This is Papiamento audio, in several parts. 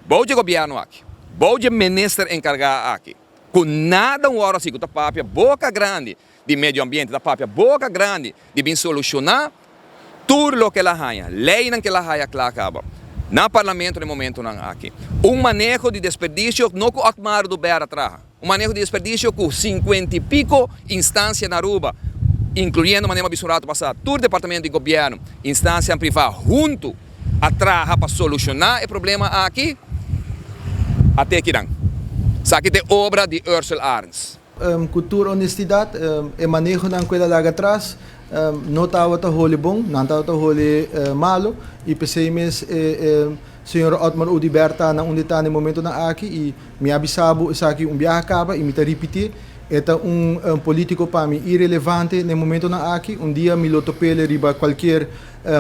Bou di gobierno aki, bou di minister encarga aki, cu nada un ora si cu ta papia boca grandi di medio ambiente, ta papia boca grandi di bin soluciona tur loke el a haña, leynan cu el a haya cla caba na parlamento na e momentonan aki. Un maneho di desperdicio no cu Otmar Oduber a traha, un maneho di desperdicio cu cincuenta y pico instancia na Aruba, incluyendo manera mi a bisa un rato pasa, tur departamento di gobierno, instancianan priva hunto a traha pa solushoná e problema aki, a te kinan. Esaki ta e obra di Ursel Arends. Ku tur honestidat, e manehonan ku el a laga atras no tabata holi bon, nan tabata holi malu i p'esei mes e señor Otmar Oduber ta na unda e ta na e momentonan aki i mi a bisa bo esaki un biaha kaba i mi ta ripití, e ta un polítiko pa mi irelevante na e momentonan aki. Un dia mi lo top'el riba kualkier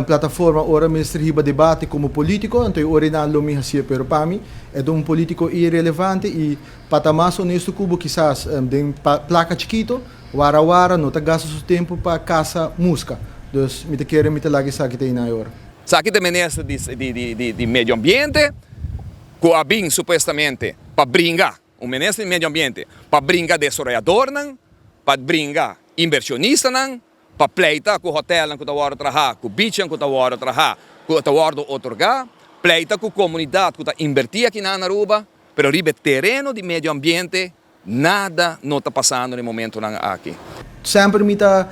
plataforma ora mester hiba debate como politico, anto e ora nan lo mi hacié, pero pa mi e ta un politico irelevante y pa ta mas honesto cu bo kisas den placa chikito, wara wara no ta gasta su tempo pa casa musca. Dus mi ta kere mi ta laga esaki ta einan e ora. Esaki ta e minister di medio ambiente cu a bin supuestamente pa bringa, un minister di medio ambiente pa bringa desaroyadornan, pa bringa inversionistanan, pa pleita ku hotelnan ku ta wòrdu trahá, ku bichnan ku ta wòrdu trahá, ku ta wòrdu otorgá, pleita ku komunidat ku ta inbertí akinan na Aruba, pero riba e tereno di medio ambiente nada no ta pasando na e momentonan aki. Semper mi ta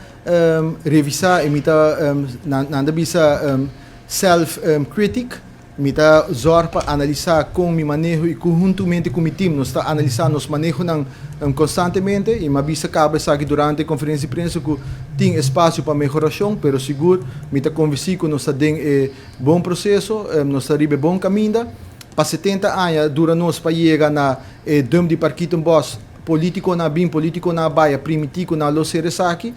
revisá i mi ta, nan ta bisa, self critic. Mi ta zòrg pa analisá kon mi maneho i konhuntumente ku mi tim nos ta analisá nos manehonan konstantemente i mi a bisa kaba esaki durante e konferensia di prensa ku tin espasio pa mehorashon pero sigur mi ta konvensí ku nos ta den e bon proseso, nos ta riba e bon kaminda. Pa 70 aña dura nos pa yega na e dump di Parkietenbos, polítikonan a bin, polítikonan a bai, a primintí ku nan lo ser esaki.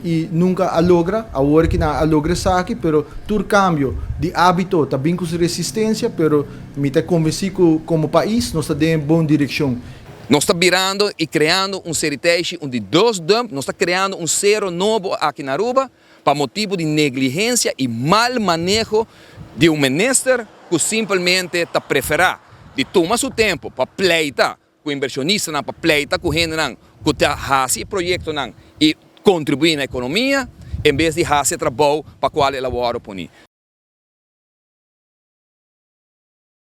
I nunka a logra, awor ki nan a logra esaki, pero tur kambio di ábito ta bin ku su resistensia, pero mi ta konvensí ku komo pais nos ta den e bon direkshon. Nos ta birando i kreando un seriteishi un di dos dump, nos ta kreando un sero nobo aki na Aruba pa motibu di negligensia i mal maneho di un minister ku simpelmente ta preferá di tuma su tempu pa pleita ku inbershonistanan pa pleita ku hendenan ku ta hasi e proyektonan i kontribuí na ekonomia en bes di hasi e trabou pa kual el a wòrdu poni.